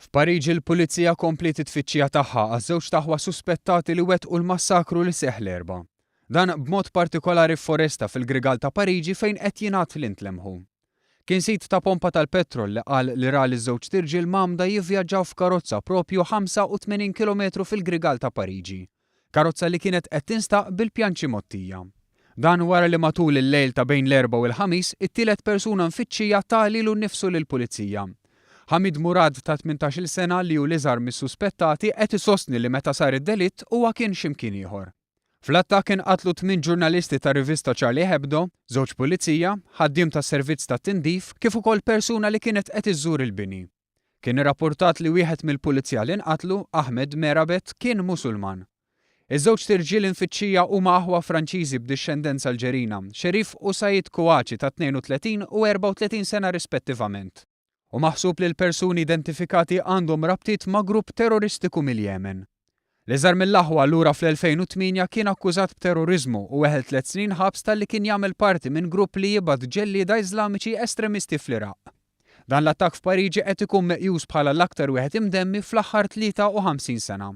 F'Pariġi l-Pulizija kompliet it-tfittxija tagħha għaż-żewġt aħwa suspettati li wettqu l-massakru li seħħ l-Erbgħa. Dan b'mod partikolari f'foresta fil-Grigal ta' Pariġi fejn qed jingħad li ntlemħu. Kien sid ta' pompa tal-petrol li qal li ra liż-żewġt irġiel mgħammda jivvjaġġaw f'karozza proprju 85 kilometru fil-Grigal ta' Pariġi. Karozza li kienet qed tinstaq bil-pjanċi mgħottija. Dan wara li matul il-lejl ta' bejn l-Erbgħa u l-Ħamis, it-tielet persuna mfittxija ta lilu nnifsu lill-Pulizija. Hamid Murad ta' 18-il sena li hu l-iżgħar mis-suspettati qed isostni li meta sar id-delitt huwa kien xi mkien ieħor. Fl-attakk inqatlu tmien ġurnalisti tar-rivista Charlie Hebdo, żewġ pulizija, ħaddiem tas-servizz tat-tindif kif ukoll persuna li kienet qed iżżur il-bini. Kien irrappurtat li wieħed mill-pulizija li nqatlu, Ahmed Merabet, kien Musulman. Iż-żewġt irġiel imfittxija huma aħwa Franċiżi b'dixxendenza Alġerina, Cherif u Said Kouachi ta' 32 u 34 sena rispettivament. Hu maħsub li l-persuni identifikati għandhom rabtiet ma' grupp terroristiku mill-Jemen. L-iżgħar mill-aħwa lura fl-2008 kien akkużat b'terroriżmu u weħel tliet snin ħabs talli kien jagħmel parti minn grupp li jibgħat ġellieda Iżlamiċi estremisti fl-Iraq. Dan l-attakk f'Pariġi qed ikun meqjus bħala l-aktar wieħed imdemmi fl-aħħar 53 sena.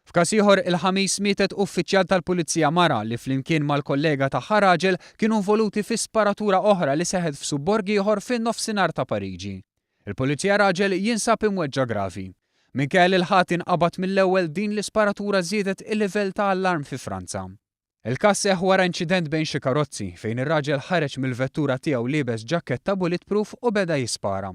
F'każ ieħor, il-Ħamis mietet uffiċjal tal-Pulizija mara li flimkien mal-kollega tagħha raġel kienu involuti fi sparatura oħra li seħħet f'subborg ieħor fin-nofsinhar ta' Pariġi. Il-Pulizija raġel jinsab imweġġa' gravi. Minkejja li l-ħati nqabad mill-ewwel din l-isparatura żiedet il-livell ta' allarm fi Franza. Il-każ seħħ wara inċident bejn xi karozzi, fejn ir-raġel ħareġ mill-vettura tiegħu liebes ġakketta bulletproof u beda jispara.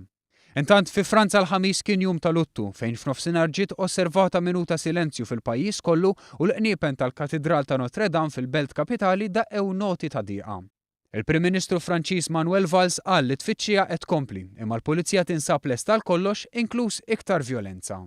Intant, fi Franza l-Ħamis kien jum ta' luttu, fejn f'nofsinhar ġiet osservata minuta silenzju fil-pajjiż kollu u l-qniepen tal-Katidral ta' Notre Dame fil-belt kapitali daqqew noti ta' dieqa. Il-Prim Ministru Franċiż Manuel Valls qal li t-tfittxija qed tkompli, imma l-pulizija tinsab lesta għal kollox, inkluż iktar vjolenza.